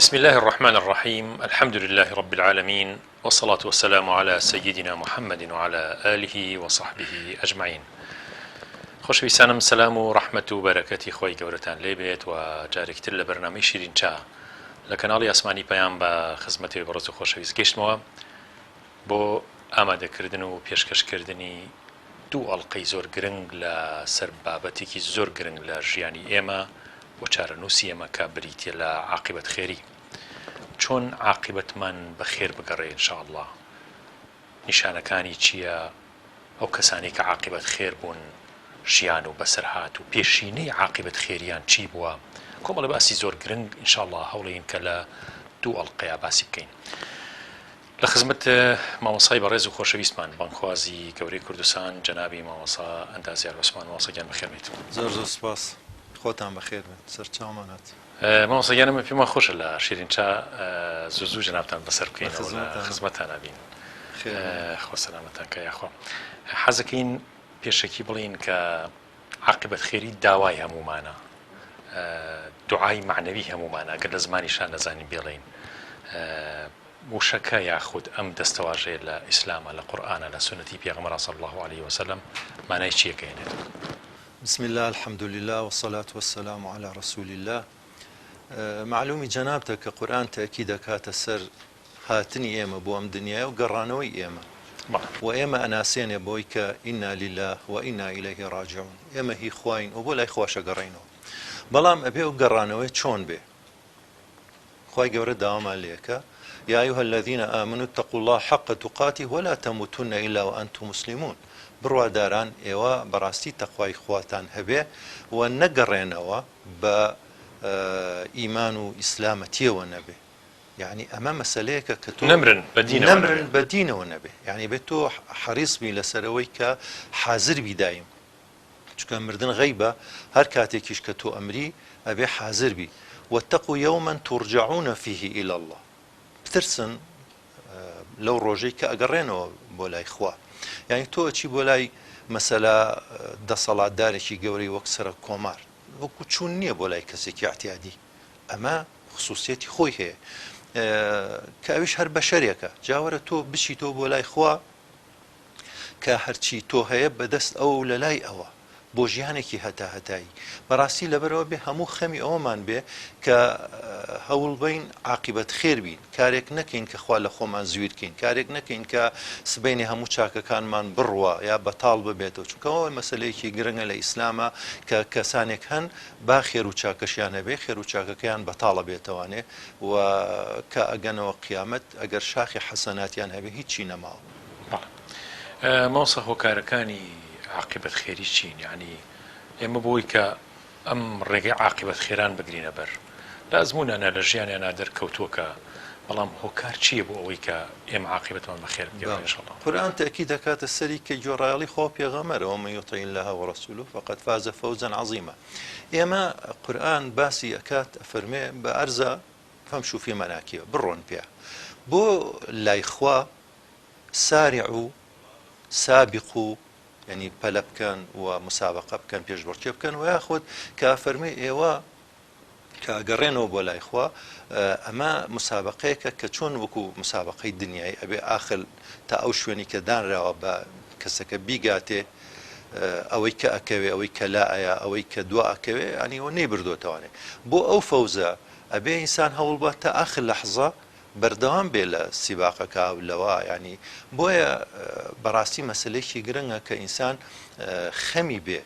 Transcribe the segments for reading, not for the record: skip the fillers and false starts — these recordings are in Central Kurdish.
بسم اللە الرحمن الرحیم الحمد للە رب العالمین والصلاة والسلام علی سیدنا محمد وعلی آله وصحبه اجمعین خۆشەویستانم سەلام و ڕەحمەت و بەرەکەتی خوای گەورەتان لێ بێت و جارێکی تر لە بەرنامەی شیرین چا لە کەناڵی ئاسمانی پەیام بە خزمەتی بەڕێز و خۆشەویست گەیشتمەوە بۆ ئامادەکردن و پێشکەشکردنی دوو ئەڵقەی زۆر گرنگ لە سەر بابەتێکی زۆر گرنگ لە ژیانی ئێمە و چارەنووسی ئێمە کە بریتیە لە عاقیبەت خێری. چۆن عاقیبەتمان بە خێر بگەڕێ ان شاء اللە؟ نیشانەکانی چیە؟ ئەو کەسانەی کە عاقیبەت خێر بوون ژیان و بەسەرهات و پێشینەی عاقیبەت خێریان چی بووە؟ کۆمەڵە باسی زۆر گرنگ ان شاء اللە هەوڵێین کە لە دوو ئەڵقەیا باسی بکەین. لە خزمەت مامۆستای بەڕێز و خۆشەویستمان بانگخوازی گەورەی کوردستان جەنابی مامۆستا ئەندازیار عوسمان مامۆستا گیان بەخێر بێیت. زۆر زۆر سوپاس خۆتان بەخێر بێن سەرچاومان هات. مامۆستا گیان ئێمە پێمان خۆشە لە شیرین چا زوو زوو جەنابتان بەسەر بکەینەوە لە خزمەتانا بین خوا سەلامەتان کا یاخوا حەزەکەین پێشەکی بڵێین کە عاقبەت خێری داوای هەموومانە دوعای مەعنەوی هەموومانە گەر لە زمانیشا نەزانین بێڵێین وشەکە یاخود ئەم دەستەواژەیە لە ئیسلاما لە قورئانا لە سوننەتی پێغەمبەرا صلی اللە علیە وسلم مانای چی ئەگەیەنێت؟ بسم اللە الحمد للە والصلاة والسلام علی رسول اللە مەعلومی جەنابتە کە قورئان تەئکید ئەکاتە سەر هاتنی ئێمە بۆ ئەم دنیایە و گەڕانەوەی ئێمە و ئێمە ئەناسێنێ بەوەی کە انا للە و انا الیه راجعون ئێمە هی خواین و بۆ لای خواش ئەگەڕێینەوە بەڵام ئەبێ ئەو گەڕانەوەیە چۆن بێ؟ خوای گەورە داوامان لێ ئەکا، یا ایها الذین آمنوا اتقوا اللە حق تقاته ولا تموتن الا وانتم مسلمون، بڕواداران ئێوە بەڕاستی تەقوای خواتان هەبێ و نەگەڕێنەوە بە ئیمان و ئیسلامەتیەوە نەبێ، یەعنی ئەمە مەسەلەیەکە کە تۆ نەمرن بە دینەوە نەبێ. نەمرن بە دینەوە نەبێ، یەعنی ئەبێ تۆ حەریس بی لەسەر ئەوەی کە حازر بی دایم. چونکە مردن غەیبە هەر کاتێکیش کە تۆ ئەمری ئەبێ حازر بی واتقوا یوما ترجعون فیه الی اللە بترسن لەو ڕۆژەی کە ئەگەڕێنەوە بۆ لای خوا یعنی تۆ ئەچی بۆ لای مەسەلا دەسەڵاتدارێکی گەورەی وەک سەرۆک کۆمار وەکو چوون نییە بۆ لای کەسێکی اعتیادی ئەمە خصوصیەتی خۆی هەیە کە ئەویش هەر بەشەرێکە جاوەرە تۆ بچیتەوە بۆ لای خوا کە هەرچی تۆ هەیە بەدەست ئەوە و لەلای ئەوە بۆ ژیانێکی هەتاهەتایی. بەڕاستی لەبەرئەوە بێ هەموو خەمی ئەوەمان بێ کە هەوڵبەین عاقیبەت خێر بین، کارێک نەکەین کە خوا لە خۆمان زویر کەین، کارێک نەکەین کە سبەینێ هەموو چاکەکانمان بڕوا یا بەتاڵ ببێتەوە، چونکە ئەوە مەسەلەیەکی گرنگە لە ئیسلاما کە کەسانێک هەن با خێر و چاکەشیان هەبێ خێر و چاکەکەیان بەتاڵ ئەبێتەوانێ و کە ئەگەنەوە قیامەت ئەگەر شاخی حەسەناتیان هەبێ هیچی نەماوە. بەڵێ مامۆستا هۆکارەکانی عاقیبەت خێری چین یانی ئێمە بۆی کە ئەم ڕێگەی عاقیبەت خێران بگرینە بەر لە ئەزموونانا لە ژیانیانا دەرکەوتووە کە بەڵام هۆکار چییە بۆ ئەوەی کە ئێمە عاقیبەتمان بە خێر بگەڕێ بەڵێ ان شاء اللە. قورئان تەئکید ئەکاتە سەری کە گوێڕایەڵی خوا و پێغەمبەرە، ومن یطع اللە ورسوله فقد فاز فوزا عظیما، ئێمە قورئان باسی ئەکات ئەفەرموێ بە ئەرزا فامشوا فی مناکبها بڕۆن پێ بۆ لای خوا سارعوا سابقوا یانی پەلە بکەن و مسابقە بکەن پێشبڕکێ بکەن و یاخود کە ئەفەرموێ ئێوە کە ئەگەڕێنەوە بۆ لای خوا ئەمە مسابقەیەکە کە چۆن وەکو مسابقەی دنیایی ئەبێ ئاخر تا ئەو شوێنی کە دانراوە بە کەسەکە بیگاتێ ئەوەی کە ئەکەوێ ئەوەی کە لا ئەیا ئەوەی کە دوا ئەکەوێ ینی ئەوە نەیبردۆتەوانێ بۆ ئەو فەوزە ئەبێ ئینسان هەوڵ بات تا ئاخر لەحزە بەردەوام بێ لە سیباقەکە و لەوە ینی بۆیە بەڕاستی مەسلەیەکی گرنگە کە ئینسان خەمی بێ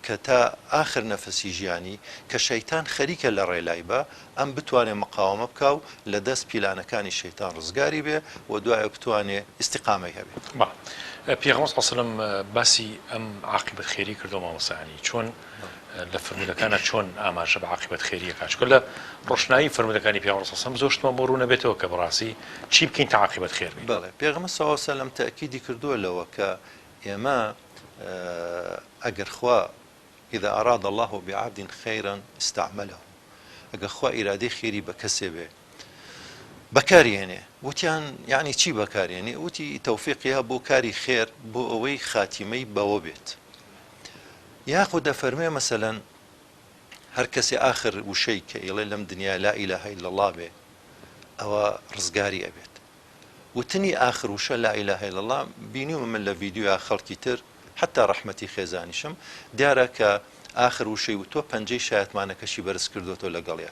کە تا ئاخر نەفەسی ژیانی کە شەیتان خەریکە لە ڕێ لای با ئەم بتوانێ مقاوەمە بکا و لە دەست پیلانەکانی شەیتان ڕزگاری بێ و دوایە بتوانێ ئیستیقامەی هەبێ. بەڵێ پێغەمبەر صلی اللە علیە وسلم باسی ئەم عاقیبەت خێری کردووە مامۆستا یانی چۆن لە فەرموودەکانا چۆن ئاماژە بە عاقیبەت خێری ئەکات چونکە لە ڕۆشنایی فەرموودەکانی پێغەمبەر صلی اللە علیە وسلم زۆر شتمان بۆ ڕوون ئەبێتەوە کە بەڕاستی چی بکەین تا عاقیبەت خێر بین. بەڵێ پێغەمبەر صلی اللە علیە وسلم تەئکیدی کردووە لەوە کە ئێمە ئەگەر خوا اذا اراد اللە بعبد خیرا استعمله ئەگەر خوا ئیرادەی خێری بە کەسێ بێ بەکاری هێنێ وتیان یعنی چی بەکارێنێ وتی تەوفیقیا بۆ کاری خێر بۆ ئەوەی خاتیمەی بەوە بێت یاخود دەفەرموێ مەسەلەن هەر کەسێ ئاخر وشەی کە ئیڵێ لەم دنیا لا اله الا اللە بێ. ئەوە ڕزگاری ئەبێت. وتنی ئاخر وشە لا الە الا اللە بینیومە من لە ڤیدیۆیا خەڵکی تر حەتا ڕەحمەتی خێزانیشم دیارە کە ئاخر وشەی وتوە پەنجەی شایەتمانەکەشی بەرز کردۆتەوە لەگەڵیا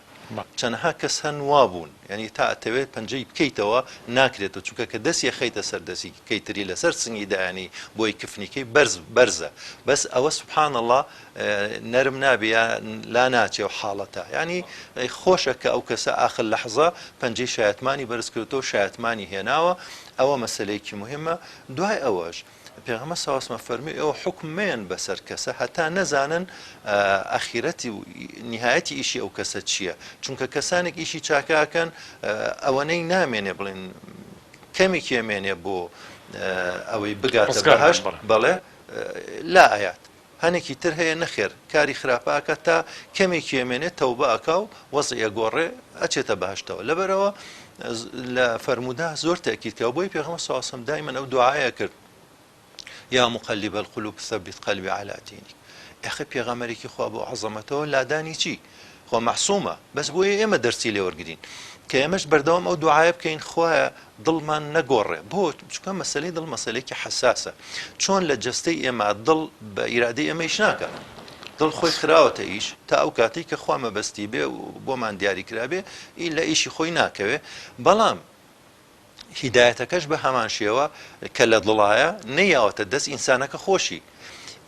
چەنەها کەس هەن وابوون یانی تا ئەتەوێت پەنجەی بکەیتەوە ناکرێتەوە چونکە کە دەستی ئەخەیتە سەر دەستی کەی تری لەسەر سنگی دایانی بۆی کفنیکەی بەرز بەرزە بەس ئەوە سبحان اللە نەرم نابێ یا لا ناچێ و حاڵەتە یانی خۆشە کە ئەو کەسە ئاخر لەحزە پەنجەی شایەتمانی بەرز کردۆتەوە شایەتمانی هێناوە ئەوە مەسەلەیەکی مهمە دوای ئەوەش پێغەمبەر صلی اللە علیه و سلم فەرمووی ئێوە حوکم مەیەن بەسەر کەسە هەتا نەزانن ئەخیرەتی و نیهایەتی ئیشی ئەو کەسە چییە چونکە کەسانێک ئیشی چاکە ئەکەن ئەوەنەی نامێنێ بڵێن کەمێکی ئەمێنێ بۆ ئەوەی بگاتە ڕزگار بن بەهەشت بەڵێ. بەڵێ لا ئەیات هەنێکی تر هەیە نەخێر کاری خراپە ئەکات تا کەمێکی ئەمێنێ تەوبە ئەکا و وەزعی ئەگۆڕێ ئەچێتە بەهەشتەوە لەبەرئەوە لە فەرموودە زۆر تەئکید کراوە بۆیە پێغەمبەر صلی اللە علیە وسلم دایمەن ئەو دوعایە ئەکرد یا مقلب القلوب ثبت قلبی علی دینک ئەخە پێغەمبەرێکی خوا بۆ عەزەمەتەوە لادانی چی خوا مەعسومە بەس بۆیە ئێمە دەرسی لێ وەرگرین کە ئێمەش بەردەوام ئەو دوعایە بکەین خوایە دڵمان نەگۆڕێ بۆ چونکە مەسەلەی دڵ مەسەلەیەکی حەساسە چۆن لە جەستەی ئێمە دڵ بە ئیرادەی ئێمە ئیش ناکات دڵ خۆی خراوەتە ئیش تا ئەو کاتەی کە خوا مەبەستی بێ و بۆمان دیاری کرابێ ئی لە ئیشی خۆی ناکەوێ بەڵام هیدایەتەکەش بە هەمان شێوە کە لە دڵایە نەیاوەتە دەست ئینسانەکە خۆشی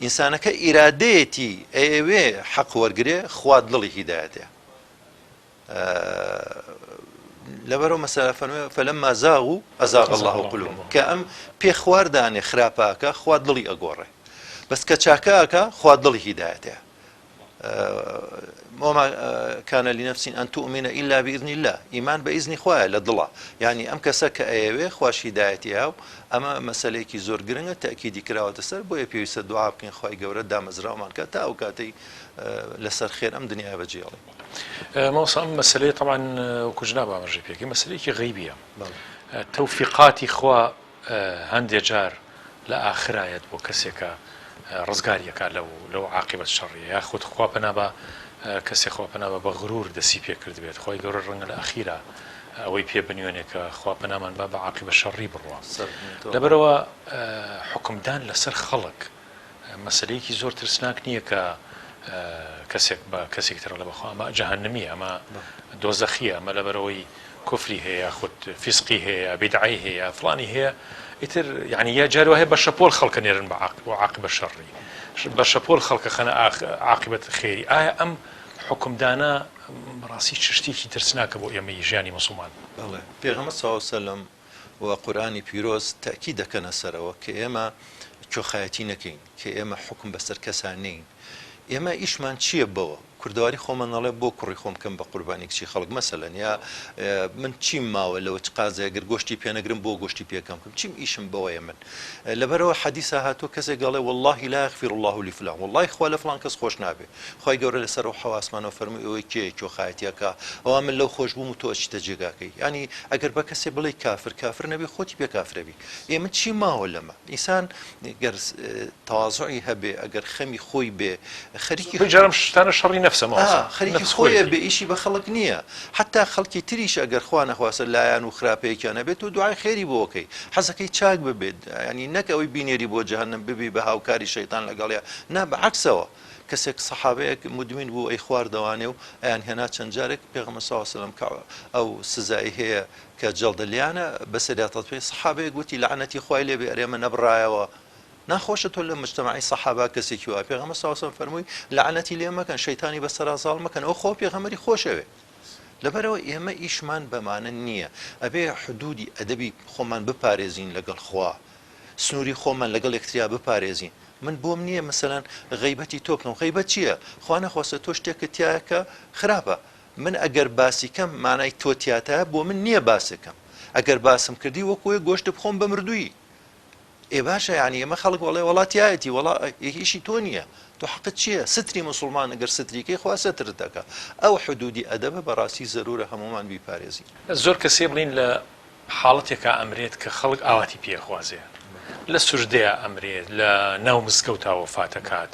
ئینسانەکە ئیرادەیەتی ئەیەوێ حەق وەرگێ خوا دڵی هیدایەتە لەبەرەوە مەسەلە فەرمووی فلما زاغوا ازاغ الله قلوبهم کە ئەم پێ خواردانێ خراپاکە خوا دڵی ئەگۆڕێ بەس کە چاکەکە خوا دڵی هیدایەتە وما كان لنفس أن تؤمن إلا بإذن الله ئیمان بە ئیزنی خوایە لە دڵە یعنی ئەم کەسە کە ئەیەوێ خواش هیدایەتی و ئەمە مەسەلەیەکی زۆر گرنگە تەئکیدی کراوەتە سەر بۆیە پێویستە دوعا بکەین خوای گەورە دامەزراومان کات تا ئەو کاتەی لەسەر خێر ئەم دنیایە بەجێڵین. مامۆستا ئەم مەسەلەیە تەبعەن وەکو جناب ئاماژەی پێکرد مەسەلەیەکی غەیبیە تەوفیقاتی خوا هەندێ جار لە ئاخرایەت بۆ کەسێکە ڕزگاری ئەکا لەو لەو عاقیبەت شەڕیە یاخود خوا پەنا بە کەسێ خوا پەنا بە بە غرور دەسی پێ کردبێت خوای گەورە ڕەنگە لە ئەخیرا ئەوەی پێ بنوێنێ کە خوا پەنامان با بە عاقیبەت شەڕی بڕوا لەبەرئەوە حوکمدان لەسەر خەڵک مەسەلەیەکی زۆر ترسناک نییە کە کەسێک بە کەسێکی تر ئەڵێ بەخوا ئەمە جەهەنمیە ئەمە دۆزەخیە ئەمە لەبەرئەوەی کوفری هەیە یاخود فیسقی هەیە یا بیدعەی هەیە یا فڵانی هەیە ئیتر یعنی یا جار وایە بە شەپۆل خەڵکە نێرن بە عاقب و عاقبە شەڕی بە شەپۆل خەڵکە خەنە عاقبەت خێری ئایا ئەم حوکمدانە بەڕاستی چ شتێکی ترسناکە بۆ ئێمەی ژیانی موسڵمان؟ بەڵێ پێغەمبەر صلی اللە علیە وسلم و قورئانی پیرۆز تەئکید دەکەنە سەرەوە کە ئێمە کۆخایەتی نەکەین، کە ئێمە حوکم بەسەر کەسا نەین. ئێمە ئیشمان چییە بەوە؟ کوردەواری خۆمان ئەڵێ بۆ کوڕی خۆم کەم بە قوربانی کچی خەڵک مەسەلەن یا من چیم ماوە لەوە چ قازێ گەر گۆشتی پێ نەگرم بۆ گۆشتی پێ کەم کەم چیم ئیشم بەوەیە من لەبەرەوە حەدیسا هاتووە کەسێک ئەڵێ واللە لا یغفر اللە لفلان وەڵڵاهی خوا لە فڵان کەس خۆش نابێ خوای گەورە لەسەر ئەو حەواسمانەوە فەرمووی ئەوەی کێیە کۆخایەتی ئەکا ئەوا من لەو خۆش بووم و تۆ ئەچیتە جێگاکەی یانی ئەگەر بە کەسێ بڵێی کافر کافر نەبێ خۆتی پێ کافرەبی ئێ من چیم ماوە لەمە ئینسان گەر تەوازعی هەبێ ئەگەر خەمی خۆی بێ خەریکی زۆربەی جار ئەم شتانە شەڕی نەفسە مامۆستا خەریکی نەفس خۆی خۆیەتی. ئەبێ ئیشی بە خەڵک نییە حەتا خەڵکی تریش ئەگەر خوا نەخواستە لایان و خراپەیەکیان هەبێت تۆ دوعای خێری بۆ ئەکەی حەزەکەی چاک ببێت یانی نەک ئەوەی بینێری بۆ جەهەنەم ببی بە هاوکاری شەیتان لەگەڵیا نا بە عەکسەوە کەسێک سەحابەیەک مدمین بوو ئەیخواردەوانێ و ئەیان هێنا چەند جارێک پێغەمبەر صلی اللە علیە وسلم کە ئەو سزای هەیە کە جەڵدە لیانە بەسەریا تەتبیق سەحابەیەک وتی لەعنەتی خوای لێ بێ ئەرێ ئەمە نەبڕایەوە ناخۆشە تۆ لە مجتەمەعی سەحابە کەسێکی وا پێغەمبەر صلی اللە علیە وسلم فەرمووی لەعنەتی لێ مەکەن شەیتانی بەسەرا زاڵ مەکەن ئەو خۆ پێغەمبەری خۆشەوێ لەبەرئەوە ئێمە ئیشمان بەمانە نییە ئەبێ حدودی ئەدەبی خۆمان بپارێزین لەگەڵ خوا سنووری خۆمان لەگەڵ یەکتریا بپارێزین من بۆم نییە مەسەلەن غەیبەتی تۆ بکەم غەیبەت چییە خوا نەخواستە تۆ شتێکت تیایە کە خراپە من ئەگەر باسی کەم مانای تۆ تیاتایە بۆ من نییە باسی کەم ئەگەر باسم کردی وەکو ئەوەی گۆشت بخۆم بە مردوویی ئێ باشە یانی ئێمە خەڵک وەڵێ وەڵا تیایەتی وەڵا ئیشی تۆ نییە تۆ حەقت چییە ستری موسڵمان ئەگەر ستری کەی خوا سترت دەکا ئەو حدودی ئەدەبە بەڕاستی زەرورە هەموومان بیپارێزین. زۆر کەسێ بڵین لە حاڵەتێکا ئەمرێت کە خەڵک ئاواتی پێ ئەخوازێ لە سوجدەیا ئەمرێت لە ناو مزگەوتا وەفات ئەکات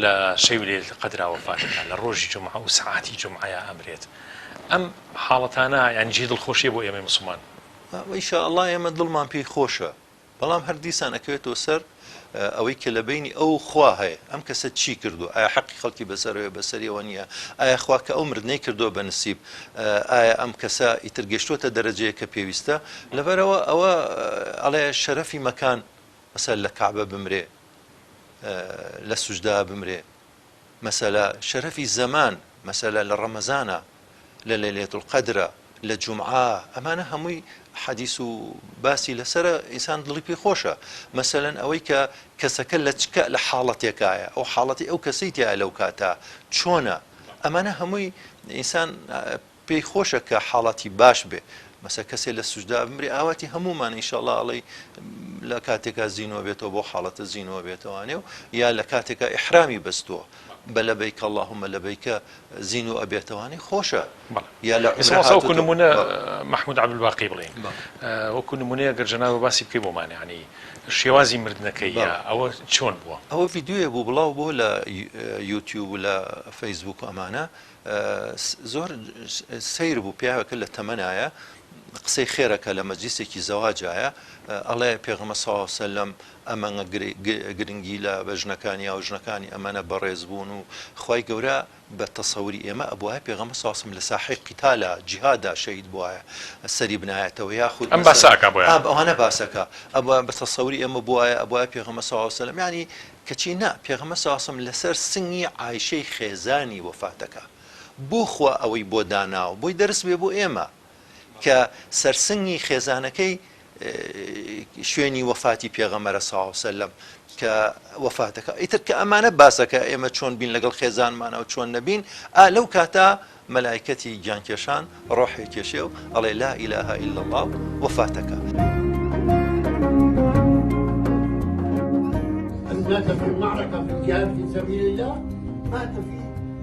لە شەوی لەیلەت قەدرا وەفات ئەکات لە ڕۆژی جومعە و سەعاتی جومعەیا ئەمرێت. ئەم حاڵەتانە یانی جێی دڵخۆشیە بۆ ئێمەی موسڵمان. ان شاء اللە ئێمە دڵمان پێی خۆشە بەڵام هەر دیسان ئەکەوێتەوە سەر ئەوەی کە لە بەینی ئەو و خوا هەیە ئەم کەسە چی کردووە ئایا حەقی خەڵکی بەسەرەوەیە بەسەریەوە نییە ئایا خوا کە ئەو مردنەی کردووە بە نسیب ئایا ئەم کەسە ئیتر گەشتووەتە دەرەجەیە کە پێویستە لەبەرەوە ئەوە ئەڵێ شەرەفی مەکان مەسەل لە کەعبە بمرێ لە سوجدا بمرێ مەسەلە شەرەفی زەمان، مەسەلە لە ڕەمەزانا، لە لەیلەت القەدرا، لە جومعە، ئەمانە هەمووی حەدیس و باسی لەسەرە ئینسان دڵی پێی خۆشە. مەسەلەن ئەوەی کە کەسەکە لە چ لە حاڵەتێکایە، ئەو حاڵەتی ئەو کەسەی تیایە لەو کاتە چۆنە، ئەمانە هەمووی ئینسان پێی خۆشە کە حاڵەتی باش بێ مەسە کەسێ لە سوجدا بمرێ ئاواتی هەموومان ئینشاڵا ئەڵێی لە کاتێکا زینوە بێتەوە بۆ حاڵەتە زینوە بێتەوانێ و یا لە کاتێکا ئیحرامی بەستووە بە لەبەیک اللهم لەبەیکە زینوو ئەبێتەوانێ خۆشە یا لە عومرە هاتۆتەوە وەکو نمونە مەحمود عەبدولباقی بڵێین وەکو نمونەیە گەر جەنابت باسی بکەی بۆمان یانی شێوازی مردنەکەی یا ئەوە چۆن بووە؟ ئەوە ڤیدیۆیە بوو بڵاو بۆ لە یوتیوب و لە فەیسبوک و ئەمانە زۆر سەیر بوو پیاوەکە لە تەمەنایە قسەی خێرەکە لە مەجلیسێکی زەواجایە ئەڵێ پێغەمبەر صلی الله علیه وسلم ئەمەنە گرنگی لە بە ژنەکانی و ژنەکانی ئەمەنە بەڕێز بوون و خوای گەورە بە تەسەوری ئێمە ئەبوایە پێغەمبەر صلی الله علیه وسلم لە ساحەی قیتالا جیهادا شەهید بوایە سەری بنایەتەوە یاخود ئەم باسە ئەکا بۆیان ئەوانە باسەکە ئەبوایە بە تەسەوری ئێمە بوایە ئەبوایە پێغەمبەر صلی الله علیه وسلم یعنی کەچی نا، پێغەمبەر صلی اللە علیە وسلم لەسەر سنگی عایشەی خێزانی وەفات دەکا. بۆ خوا ئەوەی بۆ داناوە؟ بۆی دەرس بێ بۆ ئێمە کە سەرسنگی خێزانەکەی شوێنی وەفاتی پێغەمبەرە صلی اللە علیە وسلم کە وەفات دەکا. ئیتر کە ئەمانە باسەکە ئێمە چۆن بین لەگەڵ خێزانمانە و چۆن نەبین، ئا لەو کاتە مەلایکەتی گیانکێشان ڕۆحێ کێشێ و ئەڵێ لا الە الا اللە و وەفاتەکا. مات في المعركة في الجهاد في سبيل الله مات في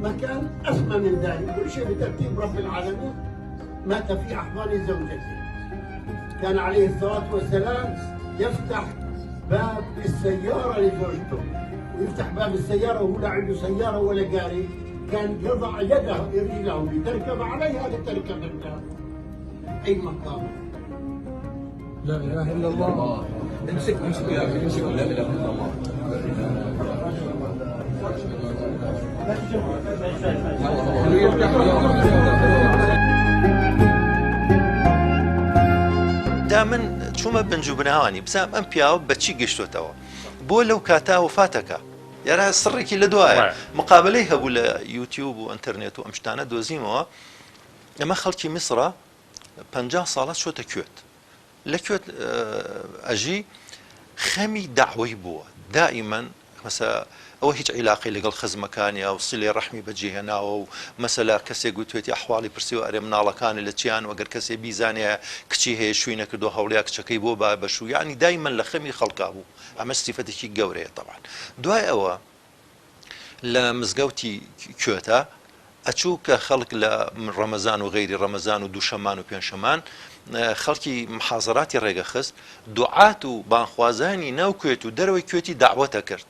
مكان أسمى من ذلك كل شيء بترتيب رب العالمين مات في أحضان زوجته كان عليه الصلاة والسلام يفتح باب السيارة لزوجته ويفتح باب السيارة وهو لا عنده سيارة ولا قاري كان يضع يده رجله لتركب عليها لتركب النار أي مقام لا إله إلا الله امسك امسك يا أخي امسك لا إله إلا الله دا من چوومە بنج و بناوانی بزانم ئەم پیاوە بەچی گەشتۆتەوە بۆ لەو کاتە وەفاتەکە یارا سڕێکی لە دوایە مقابلەی هەبوو لە یوتیوب و ئەتەرنێت و ئەم شتانە دۆزیمەوە ئەمە خەڵکی میسرە پ ساڵە چۆتە کوێت لە کوێت ئەژی خەمی داوەی بووە دائیمەن مەسە ئەوە هیچ عیلاقی لەگەڵ خزمەکانیا و سلی ڕەحمی بەجێهێناوە و مەسەلا کەسێک گوتوێتی ئەحواڵی پرسیوە ئەرێ مناڵەکانی لە چیان وەگەر کەسێ بیزانێ کچی هەیە شووی نەکردو هەوڵیا کچەکەی بۆ با بەشوو یعنی دایمەن لە خەمی خەڵکا بوو ئەمە سیفەتێکی گەورەیە تەبعەن دوای ئەوە لە مزگەوتی کوێتە ئەچوو کە خەڵک لە ڕەمەزان و غەیری ڕەمەزان و دووشەمان و پێنجشەمان خەڵکی محازەراتی ڕێگە خست دوعات و بانخوازانی ناو کوێت و دەرەوەی کوێتی داوەتە کرد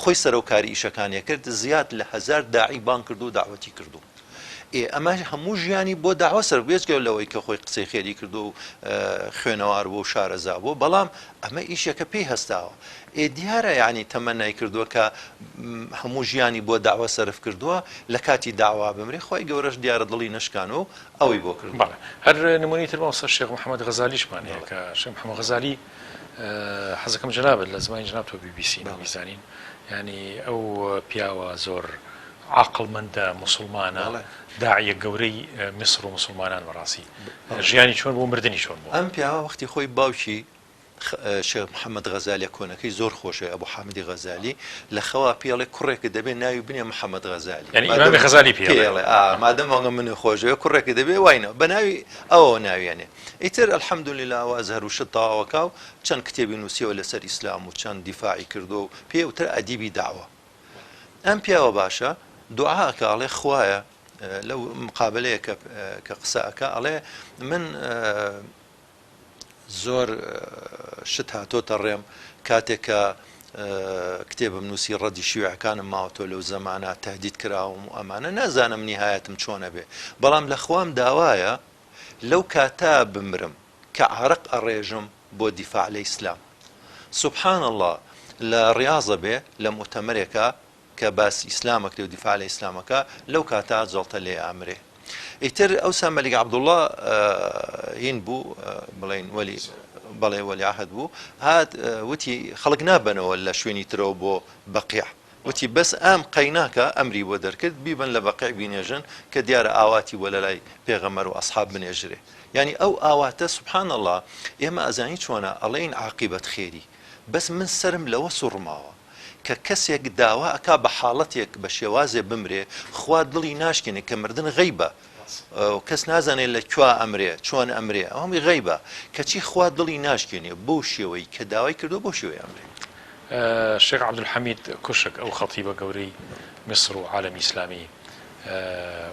خۆی سەرۆکاری ئیشەکانی کرد زیاد لە هەزار داعی بانگ کردو و داوەتی کردو ئێ ئەمە هەموو ژیانی بۆ داوە سەر بێجگە لەوەی کە خۆی قسەی خێری کردو و خوێنەوار بوو و شارەزا بوو بەڵام ئەمە ئیشێکە پێی هەستاوە ئێ دیارە یعنی تەمەنای کردووە کە هەموو ژیانی بۆ داوە سەرف کردووە لە کاتی داوا بمرێ خی گەورەش دیارە دڵی نەشکان و ئەوەی بۆ کرد بەڵێ هەر نمونەی تر مامۆستا شێخ محەممەد غەزالیشمان هەیە کە شێخ محەممەد غەزالی حەزەکەم جەنابت لە زمانی جەنابتەوە بیبیسین و بیزانین یعنی ئەو پیاوە زۆر عاقڵمەندە موسڵمانە داعیە گەورەی میسر و موسڵمانان بەڕاستی ژیانی چۆن بوو مردنی چۆن بوو؟ ئەم پیاوە وەختی خۆی باوکی شێخ محەمەد غەزالیە کۆنەکەی زۆر خۆشەوێ ئەبو حامدی غەزالی لە خەوا پێی ئەڵێ کوڕێکت دەبێ ناوی بنێ محەمەد غەزالی یانی ئیمامی غەزالی پێی ئەڵێ ئا مادەم ئەوە منی خۆشەوێ کوڕێکت دەبێ وای ناو بە ناوی ئەوەوە ناوی ئەنێ ئیتر الحمدللە ئەوە ئەزهەر و شت تەواوەکا و چەند کتێبی نووسیەوە لەسەر ئیسلام و چەند دیفاعی کردووە و پێی ئەوترا ئەدیبی دەعوە ئەم پیاوە باشە دوعا ئەکا ئەڵێ خوایە لەو مقابلەیە کە کە قسە ئەکا ئەڵێ من زۆر شت هاتۆتە ڕێم کاتێک کە. کتێبم نووسی ڕەدی شیوعەکانم ماوەتەوە لەو زەمانە تەهدید کراوم و ئەمانە نازانم نیهایەتم چۆن ئەبێ بەڵام لە خوام داوایە لەو کاتە بمرم کە عارەق ئەڕێژم بۆ دیفاع لە ئیسلام سبحان اللە لە ڕیاضە بێ لە موتەمەرێکا کە باس ئیسلام ئەکرێ و دیفاع لە ئیسلام ئەکا لەو کاتە جەڵتە لێ ئامرێ ئیتر ئەوسا مەلیک عەبدوڵڵا هین بوو بڵێین وەلی بەڵێ وەلی عەهد بوو هات وتی خەڵک نابەنەوە لە شوێنی ترەوە بۆ بەقیع وتی بەس ئەم قەیناکە ئەمری بۆ دەرکرد بیبەن لە بەقیع بینێژن کە دیارە ئاواتی بۆ لە لای پێغەمبەر و ئەسحاب بنێژرێ یعنی ئەو ئاواتە سبحان الله ئێمە ئەزانی چۆنە ئەڵێین عاقیبەت خێری بەس من سەرم لەوە سوڕماوە کە کەسێک داوا ئەکا بە حاڵەتێک بە شێوازێ بمرێ خوا دڵی ناشکێنێ کە مردن غەیبە کەس نازانێ لە کوا ئەمرێ چۆن ئەمرێ ئەو هەمووی غەیبە کەچی خوا دڵی ناشکێنێ بەو شێوەی کە داوای کردووە بەو شێوەی ئەمرێ. شێخ عەبدولحەمید کوشک ئەو خەتیبە گەورەی میسر و عالەمی ئیسلامی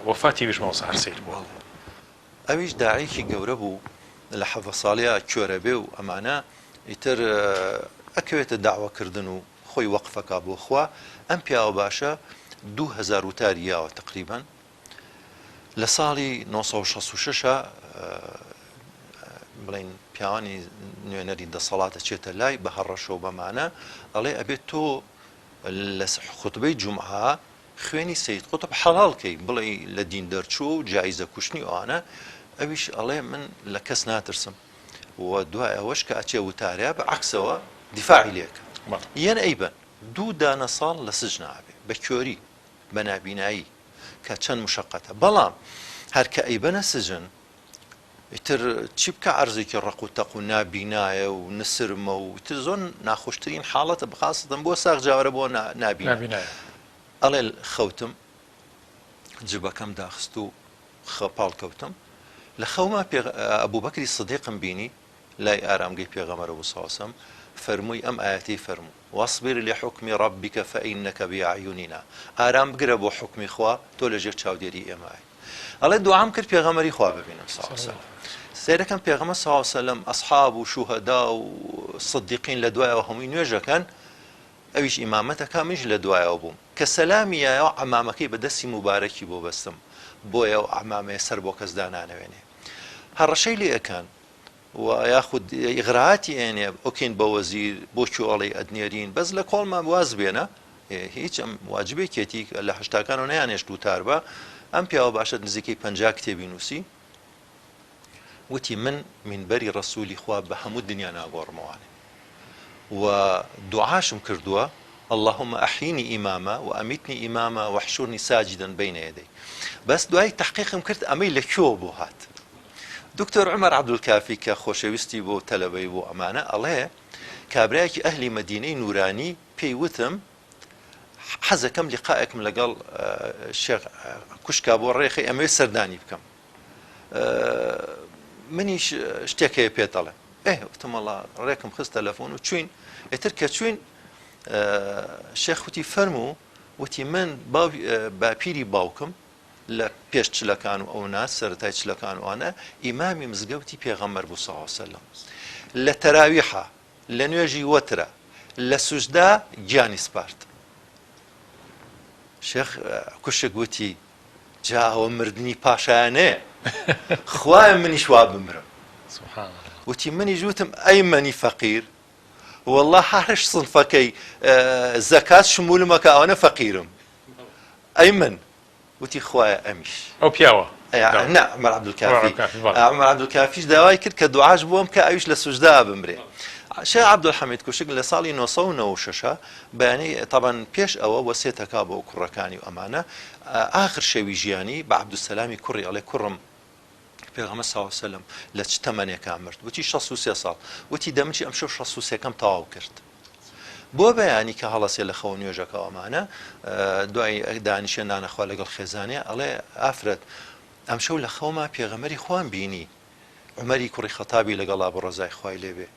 وەفاتی ویش مامۆستا هەر سەیر بووە. ئەویش داعیەکی گەورە بوو لە حەڤە ساڵیا کوێرەبێ و ئەمانە ئیتر ئەکەوێتە دەعوە کردن و خۆی وەقف ئەکا بۆ خوا ئەم پیاوە باشە 2000 وتاری یاوە تقریبا لە ساڵی 966 بڵین پیاوانی نوێنەری دەسەڵاتە چێتە لای بە هەڕەشە و بەمانە ئەڵێ ئەبێت تۆ لە خوتبەی جومعە خوێنی سەید قوتب حەڵاڵ کەی بڵێی لە دین دەرچووە و جایزە کوشتنی ئەوانە ئەویش ئەڵێ من لە کەس ناترسم و دوای ئەوەش کە ئەچێ وتارە بە عەکسەوە دیفاعی لێکە یەن ئەیبەن دوو دانە ساڵ لە سجنا ئەبێ بە کۆری بە نابینایی کە چەند مشەقەتە بەڵام هەر کە ئەیبەنە سجن ئیتر چی بکە عەرزێکی ڕەق و تەق و نابینایە و نسرمە و ئیتر زۆر ناخۆشترین حاڵەتە بخاستم بۆ ساغ جاوەرە بۆ نابینا ئەڵێ خەوتم جبەکەم داخست و پاڵ کەوتم لە خەوما ئەبوو بەکری سدیقم بینی لای ئارامگەی پێغەمەرە بوو ساوسم فەرمووی ئەم ئاەتی فەرموو واصبر لحکم ربک فإنک بأعیننا ئارام بگرە بۆ حوکمی خوا تۆ لەژێر چاودێری ئێمەی. ئەڵێ دوعام کرد پێغەمبەری خوا ببینم صلی اللە علیە وسلم سەیرەکەم پێغەمبەر صلی اللە علیە وسلم ئەصحاب و شوهەدا و صدیقین لە دوایەوە هەمووی نوێژەکەن ئەویش ئیمامەتەکە منیش لە دوایەوە بووم کە سەلامی یایەوە عەمامەکەی بە دەستی موبارەکی بۆ بەستم بۆیە ئەو عەمامەیە سەر بۆ کەس دانانەوێنێ هەڕەشەی لێ ئەکەن و یاخود ئیغراتی ئێنێ ئۆکین بە وەزیر بۆ کوێ ئەڵێی ئەتنێرین بەس لە کۆڵمان واز بێنە هیچ ئەم واجبێکێتی لە هەشتاکانەوە نەیانێشت وتار بە ئەم پیاوە باشە نزیکەی پەنجا کتێبی نووسی وتی من مینبەری ڕەسوولی خوا بە هەموو دنیا ناگۆڕمەوانێ و دوعاشم کردووە اللهم احینی ئیمامە و ئەمیتنی ئیمامە واحشرنی ساجدا بین یدی بەس دوای تحقیقم کرد ئەمەی لە کوێوە بۆ هات دکتۆر عومەر عەبدولکافی کە خۆشەویستی بۆ تەلەبەی بۆ ئەمانە ئەڵێ کابرایەکی ئەهلی مەدینەی نورانی پێی وتم حەزەکەم لیقائێکم لەگەڵ شێخ کوشکا بۆ ڕێخی ئەمەوێ سەردانی بکەم منیش شتێک هەیە پێت دەڵێم ئێ وتم وەڵا ڕێکم خست تەلەفۆن و چوین ئیتر کە چوین شێخ وتی فەرموو وتی من باپیری باوکم لە پێش چلەکان و ئەونا سەرەتای چلەکان و ئەوانە ئیمامی مزگەوتی پێغەمبەر بوو صلی اللە علیە وسلم لە تەراویحا لە نوێژی وەترە لە سوجدا گیانی سپارد شێخ کوشک وتی جا ئەوە مردنی پاشایانەیە خوایە منیش وا بمرم وتی منیش وتم ئەی مەنی فەقیر والله هەرش سنفەکەی زەکات شمولمەکە ئەوەنە فەقیرم ئەی من وتی خوایە ئەمیش. ئەو پیاوە نا عومەر عەبدولکافی عومەر عەبدولکافیش داوای کرد کە دوعاش بۆم کە ئەویش لە سوجدا بمرێ شێخ عەبدولحەمید کوشک لە ساڵی 996 بەیانی تەبەن پێش ئەوە وەسێتەکا بۆ کوڕەکانی و ئەمانە ئاخر شەوی ژیانی بە عەبدولسەلامی کوڕی ئەڵێ کوڕم پێغەمبەر صلی اللە علیە وسلم لە چ تەمەنێکا مرد وتی 63 ساڵ وتی دەمچی ئەمشەو 63 کەم تەواو کرد بۆ بەیانی کە هەڵەسێ لە خەو نوێژەکە ئەمانە دوای دانیشێ نانەخوا لەگەڵ خێزانێ ئەڵێ ئافرەت ئەمشەو لە خەوما پێغەمبەری خوام بینی عومەری کوڕی خەتابی لەگەڵا بۆ ڕەزای خوای لێبێ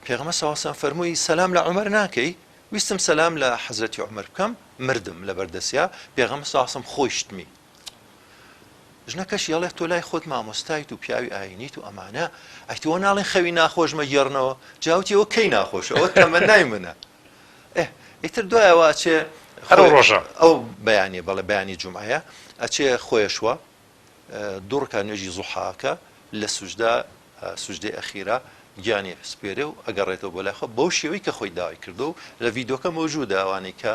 پێغەمبەر صلی اللە علیه و فەرمووی سەلام لە عومەر ناکەی ویستم سەلام لە حەزرەتی عومەر بکەم مردم لەبەر دەستیا پێغەمبەر صلی اللە علیه و خۆی شتمی ژنەکەشی ئەڵێ تۆ لای خۆت مامۆستایت و پیاوی ئاینیت و ئەمانە ئەی تۆ ناڵێن خەوی ناخۆش مەگێڕنەوە جا وتی ئەوە کەی ناخۆشە ئەوە تەمەنای منە. ئێ ئیتر دوایەوە ئەچێ هەر ئەو ڕۆژە؟ ئەو بەیانیە بەڵێ بەیانی جومعەیە ئەچێ خۆیەشوە دوو ڕکات نوێژی زوحا ئەکا لە سوجدە سوجدەی ئەخیرا گیانی ئەسپێرێ و ئەگەڕێتەوە بۆ لای خوا بەو شێوەی کە خۆی داوای کردووە و لە ڤیدۆکە مەوجودە ئەوانەی کە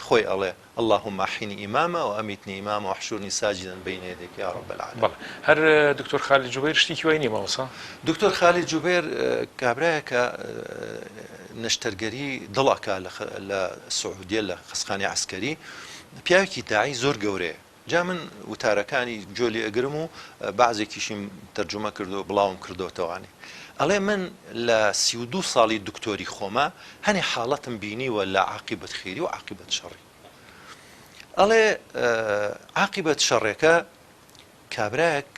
خۆی ئەڵێ اللهم احینی اماما و امیتنی اماما و احشرنی ساجدا بین یدیک یا رب العالمین. بەڵێ هەر دکتۆر خالید جوبەیر شتێکی وای نیە مامۆستا؟ دکتۆر خالید جوبێر کابرایەکە نەشتەرگەری دڵ ئەکا لە سعودیە لە خەستخانەی عەسکەری پیاوێکی داعی زۆر گەورەیە جا من وتارەکانی گوێ لێ ئەگرم و بەعزێکیشیم تەرجومە کردو بڵاوم کردۆتەوانی ئەڵێ من لە 32 ساڵی دکتۆری خۆما هەنێ حاڵەتم بینیوە لە عاقیبەت خێری و عاقیبەت شەڕی ئەڵێ عاقیبەت شەڕێکە کابرایەک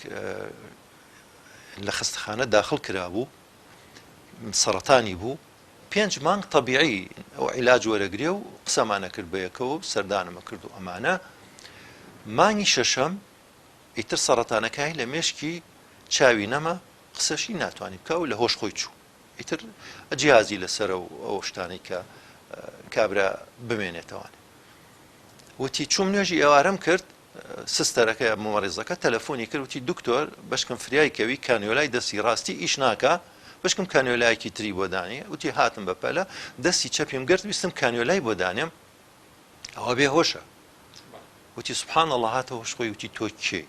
لە خەستەخانە داخڵ کرابوو سەڕەتانی بوو پێنج مانگ تەبیعی ئەو عیلاج وەرەگرێ و قسەمان ئەکرد بەیەکەوە و سەردانم ئەکرد و ئەمانە مانگی شەشەم ئیتر سەڕەتانەکای لە مێشکی چاوی نەما قسەشی ناتوانانی بکە و لە هۆش خۆی چوو ئیتر جیازی لەسەرە و ئەو شتانەی کە کابرا بمێنێتەوانێ وتی چوم نوێژی ئێوارەم کرد سستەرەکە یا مومەڕیزەکە تەلەفۆنی کرد وتی دکتۆر بەشکم فریای کەوی کانیۆلای دەستی ڕاستی ئیش ناکا بەشکم کانیۆلایەکی تری بۆ دانێ وتی هاتم بە پەلە دەستی چەپیم گرت ویستم کانیۆلای بۆ دانێم ئەوە بێ هۆشە وتی سبحان الله هاتە هۆش خۆی وتی تۆ کێی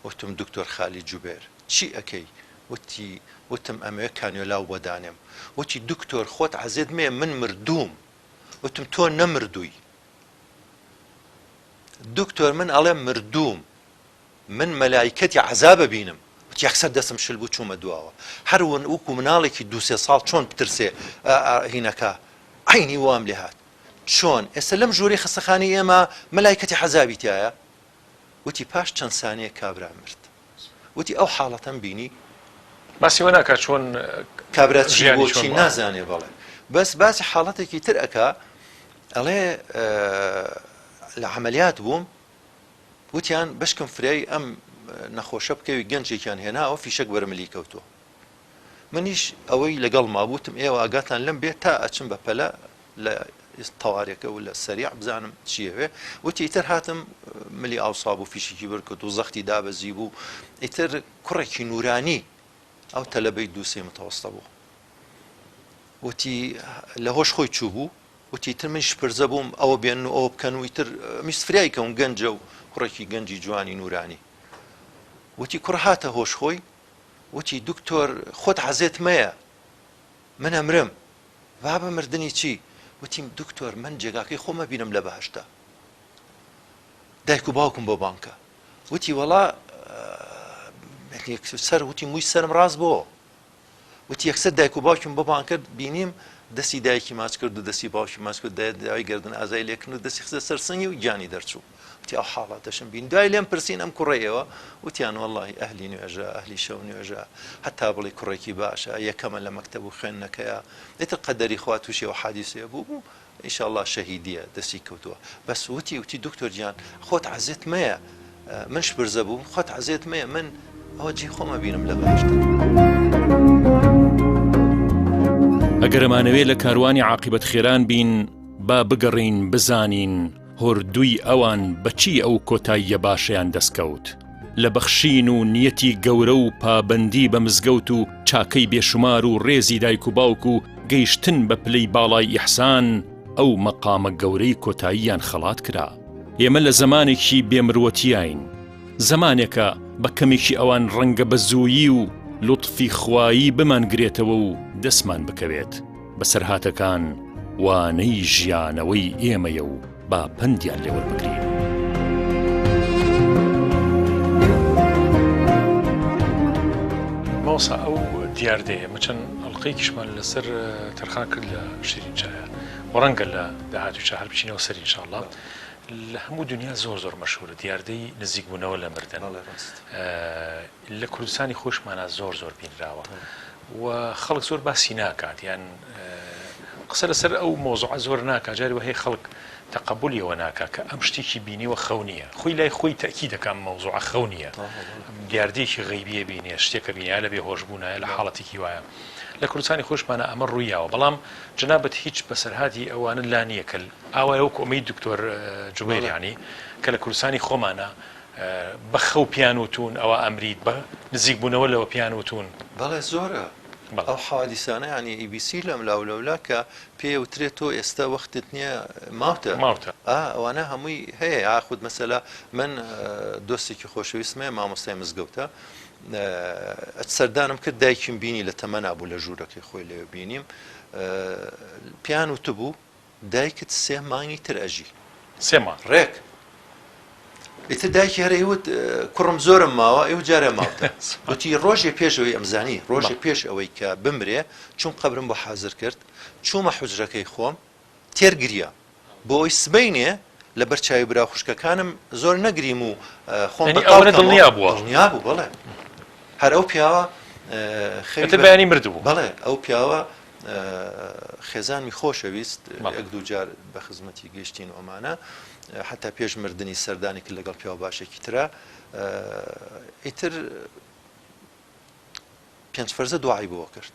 وتم دکتۆر خالید جوبێر چی ئەکەی وتی وتم ئەمەوێ کانیۆلاو بۆ دانێم وتی دکتۆر خۆت عەزێت مێ من مردووم وتم تۆ نەمردووی دکتۆر من ئەڵێم مردووم من مەلایکەتی عەزاب ئەبینم وتی یەکسەر دەستم شل بوو چوومە دواوە هەر وەکو مناڵێکی دوو سێ ساڵ چۆن بترسێ هینەکە عەینی وام لێ هات چۆن ئێستا لەم ژوورەی خەستەخانەی ئێمە مەلایکەتی عەزابی تایە وتی پاش چەند سانیەک کابرا مرد وتی ئەو حاڵەتەم بینی. باسی ئەوە ناکا چۆن کابرا چی بۆ چی نازانێ بەڵێ بەس باسی حاڵەتێکی تر ئەکا ئەڵێ لە عەمەلیات بووم وتیان بەشکم فریای ئەم نەخۆشە بکەوی گەنجێکیان هێناوە فیشەک بەر ملی کەوتووە منیش ئەوەی لەگەڵ مابووتم ئێوە ئاگاتان لەم بێت تا ئەچم بە پەلە لە تەوارێکە و لە سەریع بزانم چیەوێ وتی ئیتر هاتم ملی ئاوسا بوو فیشێکی بەرکەوت و زەختی دابەزی بوو ئیتر کوڕێکی نورانی ئەو تەلەبەی دووسێ متەوەستە بوو وتی لە هۆش خۆی چوو بوو وتی تر من شپرزە بووم ئەوە بێن و ئەوە بکەن و ئیتر میست فریای کەون گەنجە و کوڕێکی گەنجی جوانی نورانی وتی کوڕ هاتە هۆش خۆی وتی دکتۆر خۆت عەزێت مەیە من ئەمرم بابە مردنی چی؟ وتیم دکتۆر من جێگاکەی خۆم ئەبینم لە بەهەشتا دایک و باوکم بۆ بانکە وتی وەڵا سەر وتی مووی سەرم ڕاست بۆ وتی یەکسەر دایک و باوکیم بۆ بانگ کرد بینیم دەستی دایکی ماچ کرد و دەستی باوکی ماچ کرد داوای گردن ئازای لێکرد و دەستی خستە سەر سنگی و گیانی دەرچوو وتی ئەو حاڵاتەشم بین دوای لێم پرسین ئەم کوڕەی ئێوە وتیان وەڵاهی ئەهلی نوێژە ئەهلی شەو نوێژە هەتا بڵێی کوڕێکی باشە یەکەمە لە مەکتەب و خوێندنەکەیا ئیتر قەدەری خوا تووشی ئەو حادیسەیە بوو بوو ئینشاڵڵا شەهیدیە دەستی کەوتووە بەس وتی وتی دکتۆر گیان خۆت عەزێت مەیە من شپرزە بووم خۆت عەزێت مەیە من ئەوە جێی خۆم ئەبینم لە بەهەشتا. ئەگەر ئەمانەوێ لە کاروانی عاقیبەت خێران بین با بگەڕێین بزانین هۆردووی ئەوان بە چی ئەو کۆتاییە باشەیان دەستکەوت؟ لە بەخشین و نیەتی گەورە و پابەندی بە مزگەوت و چاکەی بێشومار و ڕێزی دایک و باوک و گەیشتن بە پلەی باڵای ئیحسان ئەو مەقامە گەورەی کۆتاییان خەڵات کرا. ئێمە لە زەمانێکی بێ مروەتیاین، زەمانێکە بە کەمێکی ئەوان ڕەنگە بە زوویی و لوتفی خوایی بمانگرێتەوە و دەستمان بکەوێت. بەسەرهاتەکان وانەی ژیانەوەی ئێمەیە و با پەندیان لێ وەربگرین. مامۆستا ئەو دیاردەیە مە چەند ئەڵلقەیەکیشمان لەسەر تەرخان کرد لە شیرین چایە و ڕەنگە لە داهاتوو چا هەر بچینەوە سەر ئینشاءاللە لە هەموو دنیا زۆر زۆر مەشهورە دیاردەی نزیکبوونەوە لە مردن لە کوردستانی خۆشمانا زۆر زۆر بینراوە و خەڵک زۆر باسی ناکات یان قسە لەسەر ئەو مۆزوعە زۆر ناکات جاری وە هەیە خەڵک تەقەبولی ئەوە ناکات کە ئەم شتێکی بینیوە خەو نییە خۆی لای خۆی تەکی دەکەم مەوزوعە خەو نییە دیاردەیەکی غەیبیە بینێ شتێکە بینە لە بێهۆش بوونایە لە حاڵەتێکی وایە. لە کوردستانی خۆشمانا ئەمە ڕووی یاوە بەڵام جەنابت هیچ بەسەرهاتی ئەوانت لا نییە کە ئاوایە وەکو ئەمەی دکتۆر جوبەیر یانی کە لە کوردستانی خۆمانا بە خەو پێیان وتوون ئەوە ئەمریت بە نزیک بوونەوە لەوە پێیان وتوون. بەڵێ زۆرە ئەو حەوادیسانە یانی ئی بی سی لەم لاو لەولا کە پێی ئەوترێ تۆ ئێستا وەختت نییە ماوتە ماوتە ئا ئەوانە هەمووی هەیە یاخود مەسەلە من دۆستێکی خۆشەویستم هەیە مامۆستای مزگەوتە سەردانم کرد دایکیم بینی لە تەمەنا بوو لە ژوورەکەی خۆی لەوێ بینیم پێیان وتبوو دایکت سێ مانگی تر ئەژی. سێ مانگ. ڕێک. ئیتر دایکی هەر ئەیوت کوڕم زۆرم ماوە ئەیوت جارێ ماوتە. وتی ڕۆژێ پێش ئەوەی ئەمزانی ڕۆژێ پێش ئەوەی کە بمرێ چووم قەبرم بۆ حازر کرد چوومە حوجرەکەی خۆم تێر گریام بۆ ئەوەی سبەینێ لەبەر چاوی برا خوشکەکانم زۆر نەگریم و خۆم یعنی ئەوەنە دڵنیا بووە؟ دڵنیا بوو بەڵێ هەر ئەو پیاوە خەوی ئیتر بەیانی مردبوو. بەڵێ ئەو پیاوە خێزانمی خۆشەویست یەک دوو جار بە خزمەتی گەیشتین و ئەمانە حتا پێش مردنی سەردانی کرد لەگەڵ پیاو باشێکی ترا ئیتر پێنج فەرزە دوعای بۆ کرد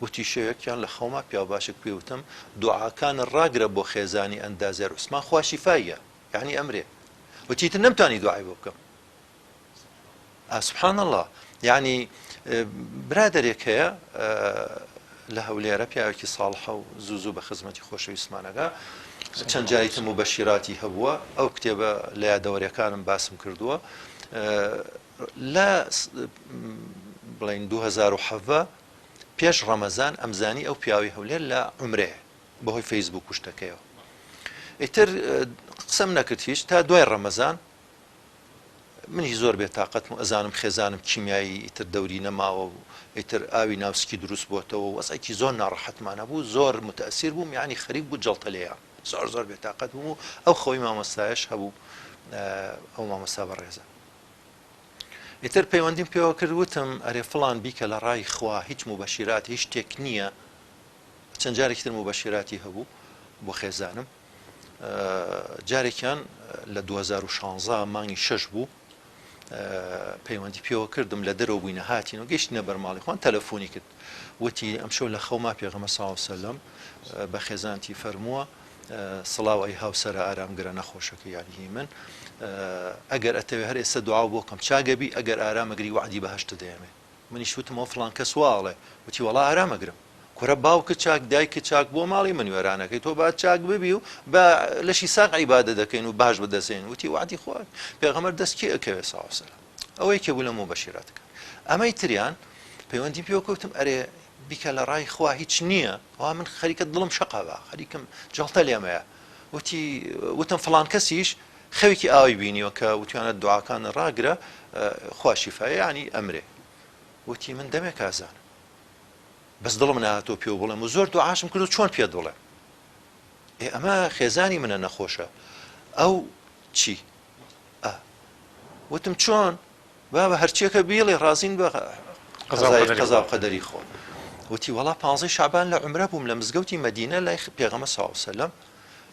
وتی شەوێکیان لە خەوما پیاو باشێک پێ وتم دوعاکانت ڕاگرە بۆ خێزانی ئەندازیار عوسمان خوا شیفاییە یعنی ئەمرێ وتی تر نەمتوانی دوعای بۆ بکەم سبحان اللە یعنی برادەرێک هەیە لە هەولێرە پیاوێکی ساڵحە و زوو زوو بە خزمەتی خۆشەویستمانەکە چەند جاری تم و بەشیراتی هەبووە ئەو کتێبە لە یادەوەریەکانم باسم کردووە لە بڵین 2017 پێش ڕەمەزان ئەمزانی ئەو پیاوی هەولێر لە عمرەیە بەهۆی فەیسبوک و شتەکەیەوە ئیتر قسەم نەکرد هیچ تا دوای ڕەمەزان منیش زۆر بێ تاقەتم و ئەزانم خێزانم کیمیایی ئیتر دەوری نەماوە و ئیتر ئاوی ناو سکی دروست بۆتەوە و وەزعێکی زۆر ناڕەحەتمان هەبوو زۆر متەئسیر بووم یانی خەریک بوو جەڵتە لێیام زۆر زۆر بێ تاقەت بووم و ئەو خەوی مامۆستایەش هەبوو ئەو مامۆستا بەڕێزە ئیتر پەیوەندیم پێوە کرد وتم ئەرێ فڵان بیکە لە ڕای خوا هیچ موبەشیرات هیچ شتێک نییە چەند جارێکی تر موبەشیراتی هەبوو بۆ خێزانم جارێکیان لە 2016 مانگی شەش بوو پەیوەندی پێوە کردم لە دەرەوە بووینە هاتین و گەشتینە بەرماڵی خۆن تەلەفۆنی کرد وتی ئەمشەو لە خەوما پێغەمبەر صلی الله علیه وسلم بە خێزانتی فەرمووە سڵاو ئەی هاوسەرە ئارامگرە نەخۆشەکە یانی هی من ئەگەر ئەتەوێ هەر ئێستا دوعا بۆ کەم چاگەبی ئەگەر ئارامەگری وەعدی بەهەشتت دەیەمێ منیش وتم ئەوە فڵان کەس وا ئەڵێ وتی وەڵا ئارام ئەگرم کورە باوکت چاک دایکت چاک بۆ ماڵی من وێرانەکەی تۆ با چاک ببی و بە لەشی ساغ عیبادە دەکەین و باش بەدەستێن وتی وعدی خوا پێغەمبەر دەست کێ ئەکەوێ ساڵ سەلام ئەوە یەکێ بوو لە موبەشیراتەکان ئەمەی تریان پەیوەندیم پێوە کەوتم ئەرێ بیکە لە ڕای خوا هیچ نییە وا من خەریکە دڵم شەقا بە خەریکم جەڵتە لێمەیە وتی وتم فڵان کەسیش خەوێکی ئاوای بینیوە کە وتویانە دوعاکان ڕاگرە خوا شیفایە یانی ئەمرێ وتی من دەمێک ئازانم بەس دڵم ناهاتەوە پێو بڵێم و زۆر دوعاشم کرد و چۆن پێت بڵێم ئێ ئەمە خێزانی منە نەخۆشە ئەو چی ئا وتم چۆن بابە هەرچیەکە بیڵێ ڕازین بە قەزا و قەدەری خۆ وتی وەڵا پانزەی شعبان لە عمرە بووم لە مزگەوتی مەدینە لای پێغەمبەر صلی الله علیه وسلم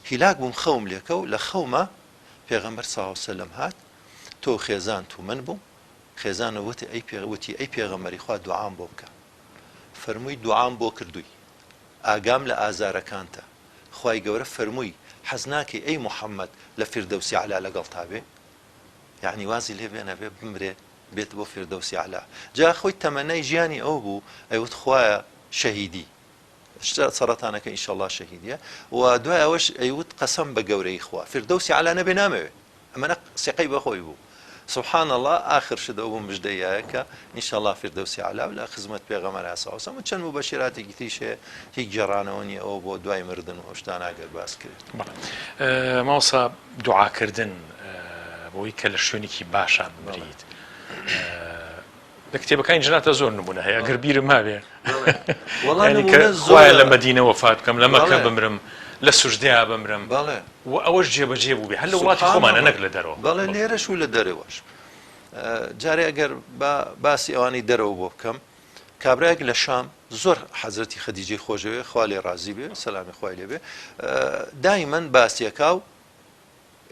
هیلاک بووم خەوم لێکەو لە خەوما پێغەمبەر صلی الله علیه وسلم هات تۆ خێزانت و من بووم خێزانە وتی ئەی پێ وتی ئەی پێغەمبەری خوا دوعام بۆ بکە فەرمووی دوعام بۆ کردووی ئاگام لە ئازارەکانتە خوای گەورە فەرمووی حەز ناکەی ئەی محمد لە فیردەوسی عەلا لەگەڵتا بێ یەعنی وازی لێ بێنە بێ بمرێ بێت بۆ فیردەوسی عەلا جا خۆی تەمەنای ژیانی ئەو بوو ئەیوت خوایە شەهیدی سەرەتانەکە ئینشەڵا شەهیدیە و دوای ئەوەش ئەیوت قەسەم بە گەورەی خوا فیردەوسی عەلا نەبێ نامەوێ ئەمەنە سیقەی بەخۆی بوو سبحان اللە ئاخر شت ئەو بوو مژدەیایە کە ان شاء اللە فردەوسی عەلا و لە خزمەت پێغەمبەر صلی اللە علیه و چەند موبەشیراتێکی تریش هەیە هیچ گێڕانەوە نییە ئەوە بۆ دوای مردن و ئەو شتانە ئەگەر باس کرێت. بەڵێ مامۆستا دوعاکردن بۆی کە لە شوێنێکی باشا بمریت لە کتێبەکانی جەنابتا زۆر نمونە هەیە ئەگەر بیرم مابێ خوایە لە مەدینە وەفات بکەم لە مەکە بمرم لە سوجدەیا بمرم و ئەوەش جێبەجێ بوو بێ هەر لە وڵاتی خۆمانە نەک لە دەرەوە. بەڵێ لێرەش و لە دەرەوەش. جارێ ئەگەر با باسی ئەوانەی دەرەوە بۆ بکەم کابرایەک لە شام زۆر حەزرەتی خەدیجەی خۆشەوێ خوا لێ ڕازی بێ سەلامی خوای لێ بێ دایمەن باسیەکا و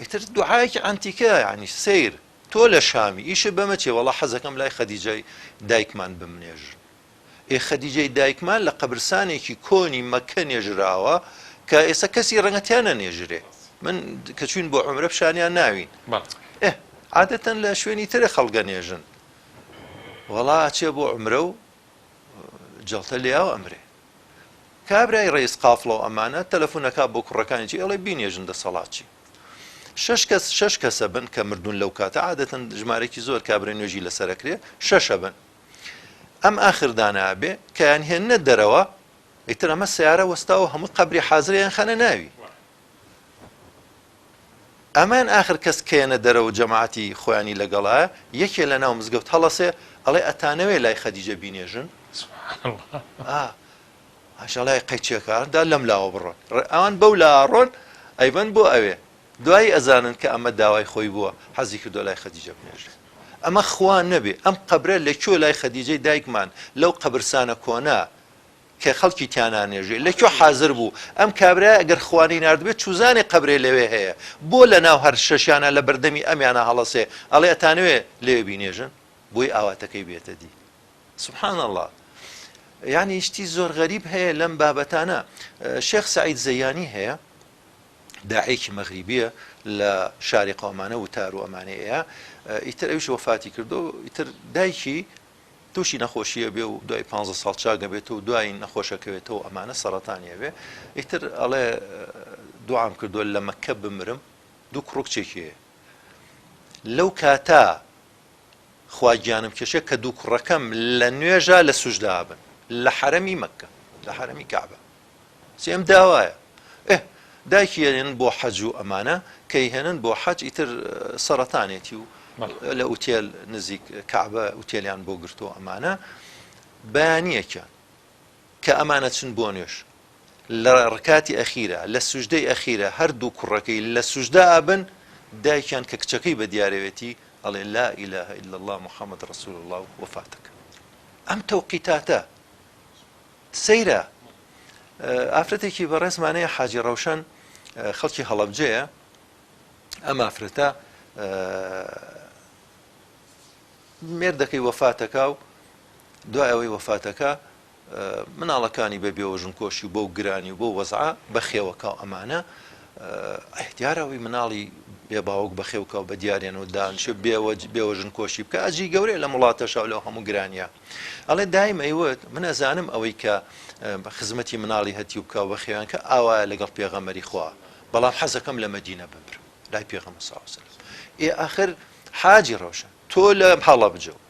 ئیتر دوعایەکی عەنتیکە یانی سەیر تۆ لە شامی ئیشت بەمە چیە وەڵا حەزەکەم لای خەدیجەی دایکمان بمنێژن. ئێ خەدیجەی دایکمان لە قەبرسانێکی کۆنی مەککە نێژراوە کە ئێستا کەسی ڕەنگە تیا نەنێژرێ. من کە چووین بۆ عومرە پیشانیان ناوین. ئێ عادەتەن لە شوێنی ترە خەڵک ئەنێژن. وەڵا ئەچێ بۆ عومرە و جەڵتە لێیاو ئەمرێ. کابرای ڕەئیس قافڵە و ئەمانە تەلەفون ئەکا بۆ کوڕەکانی چی ئەڵێ بینێژن دەسەڵات چی. شەش کەس شەش کەسە بن کە مردوون لەو کاتە عادەتەن ژمارەیەکی زۆر کابرای نوێژی لەسەر ئەکرێ شەشە بن. ئەم ئاخر دانا بێ کەیان هێننە دەرەوە ئیتر ئەمە سیارە وەستاوە هەموو قەبری حازرە یان خەنە ناوی ئەمان ئاخر کەس کەیەنە دەرەوە جەماعەتی خۆیانی لەگەڵایە یەکێ لە ناو مزگەوت هەڵەسێ ئەڵێ ئەتانەوێ لای خەدیجە بینێژن ئاشڵای قەیچێکە دا لەم لاوە بڕۆن ئەوان بەو لاڕۆن ئەیبەن بۆ ئەوێ دوایی ئەزانن کە ئەمە داوای خۆی بووە حەزی کردووە لای خەدیجە بنێژرێت. ئەمە خوا نەبێ ئەم قەبرە لە کوێ لای خەدیجەی دایکمان لەو قەبرسانە کۆنە کە خەڵکی تیا نانێژێ لە کوێ حازر بوو ئەم کابرایە ئەگەر خوا نەیناردبێ چوزانێ قەبرێ لەوێ هەیە بۆ لە ناو هەر شەشیانە لە بەردەمی ئەمیانە هەڵەسێ ئەڵێ ئەتانەوێ لەوێ بینێژن بۆی ئاواتەکەی بێتە دی سبحان اللە یعنی شتی زۆر غەریب هەیە لەم بابەتانە شێخ سعید زەیانی هەیە داعیەکی مەغریبیە لە شاری قەومانە وتار و ئەمانەی ئەیا ئیتر ئەویش وەفاتی کردو ئیتر دایکی تووشی نەخۆشیە بێ و دوای 15 ساڵ چاگە بێت و دوای نەخۆشەکەوێتەوە ئەمانە سەرەتانیە بێ ئیتر ئەڵێ دوعام کردووە لە مەکە بمرم دوو کوڕ کچێکی هەیە لەو کاتا خوا گیانم کێشێ کە دوو کوڕەکەم لە نوێژە لە سوژدا بن لە حەرەمی مەکە لە حەرەمی کەعبە سێیەم داوایە ئه دایکی ئەهێنن بۆ حەج و ئەمانە کە ئەیهێنن بۆ حەج ئیتر سەرەتانێتی و لە ئوتێل نزیک کەعبە ئوتێلیان بۆ گرتووە ئەمانە بەیانیەکیان کە ئەمانە چن بۆ نوێژ لە ڕکاتی ئەخیرە لە سوژدەی ئەخیرە هەردوو کوڕەکەی لە سوژدە ئەبن دایکیان کە کچەکەی بە دیارەوێتی ئەڵێ لا إله إلا الله محمد رسول الله وەفاتەکە ئەم تەوقیتاتە سەیرە ئافرەتێکی بەڕێزمان هەیە حاجی ڕەوشەن خەڵکی هەڵەبجەیە ئەم ئافرەتە مێردەکەی وەفاتەکە و دوای ئەوەی وەفاتەکە مناڵەکانی بە بێوەژن کۆشی و بەو گرانی و بۆ وەزعە بەخێوەکە و ئەمانە دیارەوەی مناڵی بێ باوک بەخێوکە و بە دیارێن و دانشێ بێوەژن کۆشی بکە ئەجی گەورەیە لەم وڵاتەشا و لەو هەموو گرانیە ئەڵێ دایم ئەیوت من ئەزانم ئەوەی کە خزمەتی مناڵی هەتیو بکا و بەخێویان کە ئاوایە لەگەڵ پێغەمبەری خوا بەڵام حەزەکەم لە مەدینە بمرم لای پێغەمبەر صلی الله علیه وسلم ئێ ئاخر حاجی ڕەوشەن تۆ لە هەڵەبجە و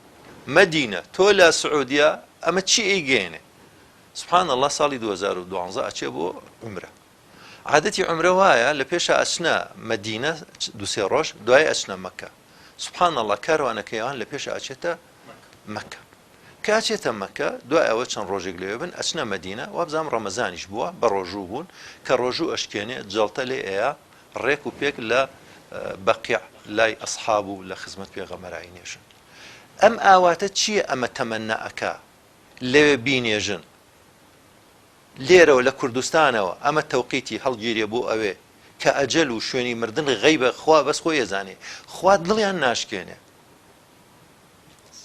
مەدینە تۆ لە سعودیە ئەمە چی ئەیگەیەنێ سبحان الله ساڵی 2012 ئەچێ بۆ عومرە عادەتی عومرە وایە لە پێشا ئەچنە مەدینە دوسێ ڕۆژ دوای ئەچنە مەکە سبحان الله کاروانەکەیان لە پێشا ئەچێتە مەکە کە ئەچێتە مەکە دوای ئەوە چەند ڕۆژێک لەوێ بن ئەچنە مەدینە وابزانم ڕەمەزانیش بووە بە ڕۆژوو بوون کە ڕۆژوو ئەشکێنێ جەڵتە لێ ئەیا ڕێک و پێک لە بەقیع لای ئەسحاب و لە خزمەت پێغەمبەرایی نێژن ئەم ئاواتە چییە ئەمە تەمەنا ئەکا لەوێ بینێژن لێرەوە لە کوردستانەوە ئەمە تەوقیتی هەڵگیرێ بۆ ئەوێ کە ئەجەل و شوێنی مردن غەیبە خوا بەس خۆی ئەزانێ خوا دڵیان ناشکێنێ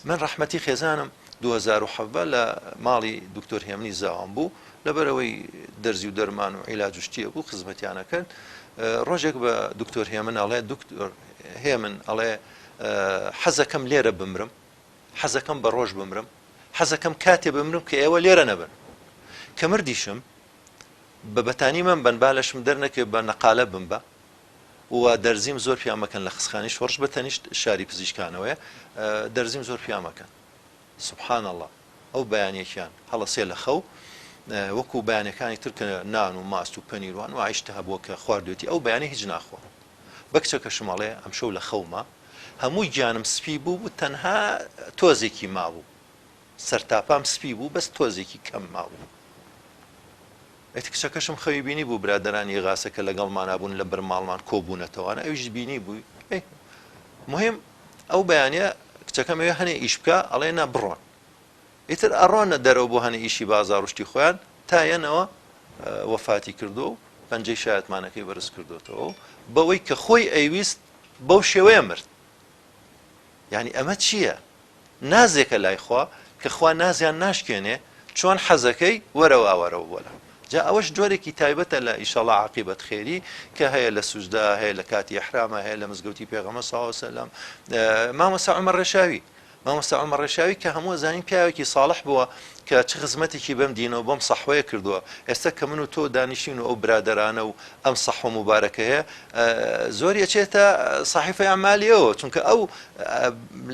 من ڕەحمەتی خێزانم 2017 لە ماڵی دکتۆر هێمنی زاوام بوو لەبەرەوەی دەرزی و دەرمان و عیلاج و شتیە بوو خزمەتیانە کرد ڕۆژێک بە دکتۆر هێمن ئەڵێ دکتۆر هێمن ئەڵێ حەزەکەم لێرە بمرم حەزەکەم بە ڕۆژ بمرم حەزەکەم کاتێ بمرم کە ئێوە لێرە نەبن کە مردیشم بە بەتانی مەم بن با لەشم دەرنەکەوێت بە نەقالە بمبە و دەرزیم زۆر پیا مەکەن لە خسخانی شۆڕش بە تەنیشت شاری پزیشکانەوەیە دەرزیم زۆر پیا مەکەن سبحان اللە ئەو بەیانێکیان هەڵەسێ لە خەو وەکو بەیانەکانی تر کە نان و ماست و پەنیر و ئەنواعی شتە هەبووە کە خواردوێتی ئەو بەیانی هیچ ناخوا بە کچەکەشم ئەڵێ ئەمشەو لە خەوما هەموو گیانم سپی بوو بوو تەنها تۆزێکی مابوو سەرتاپام سپی بوو بەس تۆزێکی کەم مابوو ئیتر کچەکەشم خەوی بینی بوو برادەرانی ئیغاسە کە لەگەڵمانا بوون لە بەر ماڵمان کۆ بوونەتەوانە ئەویش بینی بووی ئەی مهم ئەو بەیانە کچەکەم ئەوێ هەنێ ئیش بکە ئەڵێ نا بڕۆن ئیتر ئەڕۆنە دەرەوە بۆ هەنێ ئیشی بازاڕ و شتی خۆیان تا یەنەوە وەفاتی کردو و پەنجەی شایەتمانەکەی بەرز کردوتەوە و بەوەی کە خۆی ئەیویست بەو شێوەیە مرد یعنی ئەمە چییە؟ نازێکە لای خوا کە خوا نازیان ناشکێنێ. چۆن حەزەکەی وەرە ئاوارەوە بۆلام. جا ئەوەش جۆرێکی تایبەتە لە ئیشەڵا عاقیبەت خێری کە هەیە لە سوجدە هەیە لە کاتی ئیحراما هەیە لە مزگەوتی پێغەمبەر صلی اللە علیە وسلم مامۆستا عومەر ڕێشاوی مامۆستا عومەر ڕێشاوی کە هەموو ئەزانین پیاوێکی ساڵح بووە کە چ خزمەتێکی بەم دینە و بەم سەحوەیە کردووە ئێستا کە من و تۆ دانیشتین و ئەو برادەرانە و ئەم سەحوە موبارەکە هەیە زۆری ئەچێتە سەحیفەی ئەعمالیەوە چونکە ئەو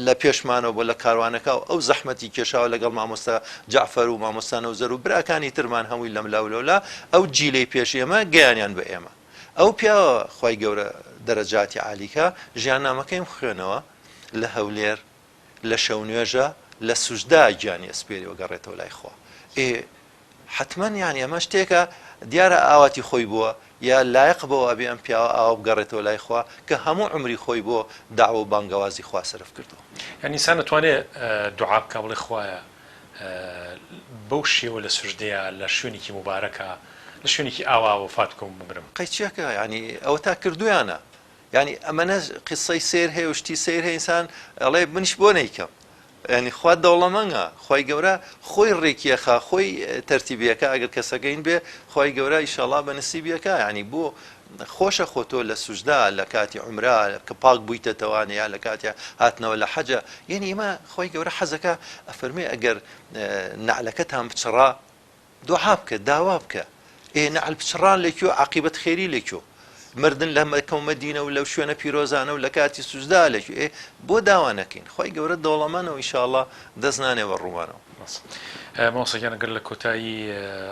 لە پێشمانەوە بۆ لە کاروانەکە و ئەو زەحمەتی کێشاوە لەگەڵ مامۆستا جەعفەر و مامۆستا نەوزەر و براکانی ترمان هەمووی لەملا و لەولا ئەو جیلەی پێش ئێمە گەیانیان بە ئێمە ئەو پیاوە خوای گەورە دەرەجاتی عالیکا ژیاننامەکەیم خوێنەوە لە هەولێر لە شەونوێژە لە سوجدا گیانی ئەسپێری و گەڕێتەوە لای خوا ئێ حەتمەن یانی ئەمە شتێکە دیارە ئاواتی خۆی بووە یا لایەق بەوە ئەبێ ئەم پیاوە ئاوا بگەڕێتەوە لای خوا کە هەموو عومری خۆی بۆ دەعوە و بانگەوازی خوا سەرف کردووە. یانی ئینسان ئەتوانێ دوعا بکا بڵێ خوایە بەو شێوە لە سوجدەیا لە شوێنێکی موبارەکا لە شوێنێکی ئاوا وەفات بکەم و بمرم. قەیچیەکە یانی ئەوەتا کردوویانە یانی ئەمەنە قیسەی سەیر هەیە و شتی سەیر هەیە ئینسان ئەڵێ منیش بۆ نەیکەم یانی خوا دەوڵەمەنگە خوای گەورە خۆی ڕێکی ئەخا خۆی تەرتیبی ئەکا ئەگەر کەسەکە هین بێ خوای گەورە ئیشەڵا بە نسیبی ئەکا یانی بۆ خۆشە خۆ تۆ لە سوجدا لە کاتی عومرە کە پاک بوویتەتەوانێ یا لە کاتی هاتنەوە لە حەجە یعنی ئێمە خوای گەورە حەزەکە ئەفەرمێ ئەگەر نەعلەکەتان بچڕا دوعا بکە داوا بکە ئێ نەعل پچڕان لە کوێ عاقیبەت خێری لە کوێ مردن لە مەکە و مەدینە و لەو شوێنە پیرۆزانە و لە کاتی سوجدا لە کوێ ئێ بۆ داوا نەکەین خوای گەورە دەوڵەمەنە و ئیشاڵڵا دەست نانێ بە ڕوومانەوە. مامۆستا گیان گەر لە کۆتایی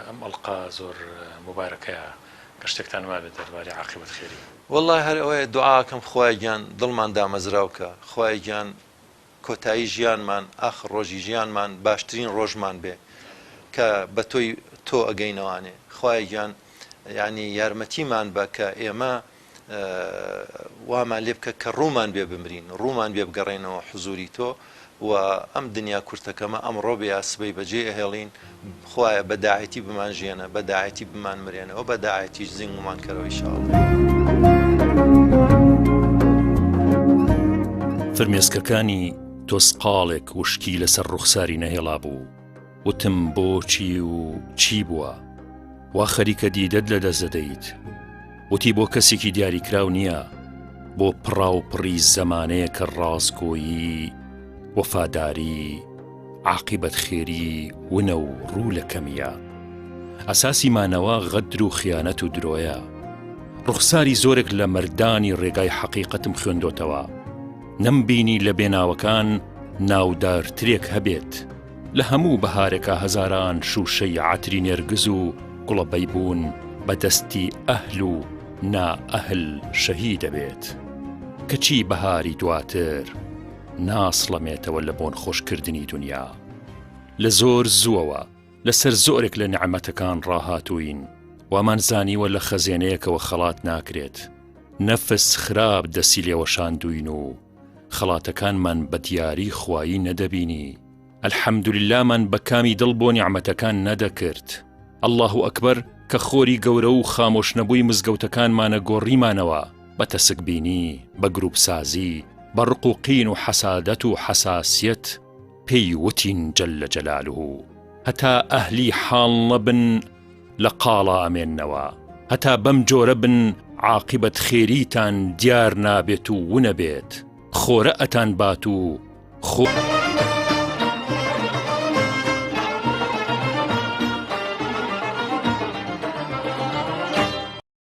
ئەم ئەڵقە زۆر موبارەکەیا گەر شتێکتان مابێت دەربارەی عاقیبەت خێری. وەڵڵا هەر ئەوەیە دوعاکەم خوایە گیان دڵمان دامەزراو کە خوایە گیان کۆتایی ژیانمان ئاخر ڕۆژی ژیانمان باشترین ڕۆژمان بێ کە بە تۆی تۆ ئەگەینەوانێ خوایە گیان یعنی یارمەتیمان بە کە ئێمە وامان لێ بکە کە ڕوومان بێ بمرین ڕوومان بێ بگەڕێنەوە حزوری تۆ و ئەم دنیا کورتەکەمە ئەمڕۆ بێ یا سبەی بەجێ ئەهێڵین خوایە بە داعێتی بمان ژیێنە بە داعێتی بمان مرێنەوە بە داعێتیش زینگومان کەرەوە ئیشاڵڵا. فرمێسکەکانی تۆزقاڵێک وشکی لەسەر ڕوخساری نەهێڵابوو، وتم بۆچی و چی بووە؟ وا خەریکە دیدەت لەدەست دەدەیت؟ وتی بۆ کەسێکی دیاریکراو نییە، بۆ پڕاوپڕی زەمانەیە کە ڕاستگۆیی، وەفاداری، عاقیبەت خێری ونە و ڕوو لە کەمییە. ئەساسی مانەوە غەدر و خیانەت و درۆیە. ڕوخساری زۆرێک لە مەردانی ڕێگای حەقیقەتم خوێندۆتەوە. نەمبینی لە بێناوەکان ناودارترێک هەبێت. لە هەموو بەهارێکا هەزاران شووشەی عەتری نێرگز و گوڵە بەیبوون بە دەستی ئەهل و نا ئەهل شەهید ئەبێت. کەچی بەهاری دواتر ناسڵەمێتەوە لە بۆن خۆشکردنی دونیا. لە زۆر زووەوە لەسەر زۆرێک لە نیعمەتەکان ڕاهاتووین، وامان زانیوە لە خەزێنەیەکەوە خەڵات ناکرێت. نەفس خراپ دەستی لێوەشاندووین و خەڵاتەکانمان بە دیاری خوایی نەدەبینی. الحمدللەمان بە کامی دڵ بۆ نیعمەتەکان نەدەکرد. اللە اکبر کە خۆری گەورە و خامۆشنەبووی مزگەوتەکانمانە گۆڕیمانەوە بە تەسکبینی، بە گروپسازی، بە ڕق و قین و حەسادەت و حەساسیەت پێی وتین جل جلالە هەتا ئەهلی حاڵ نەبن لە قاڵا ئەمێننەوە، هەتا بەم جۆرە بن عاقیبەت خێریتان دیار نابێت و ونەبێت خۆرە ئەتان بات و خۆ.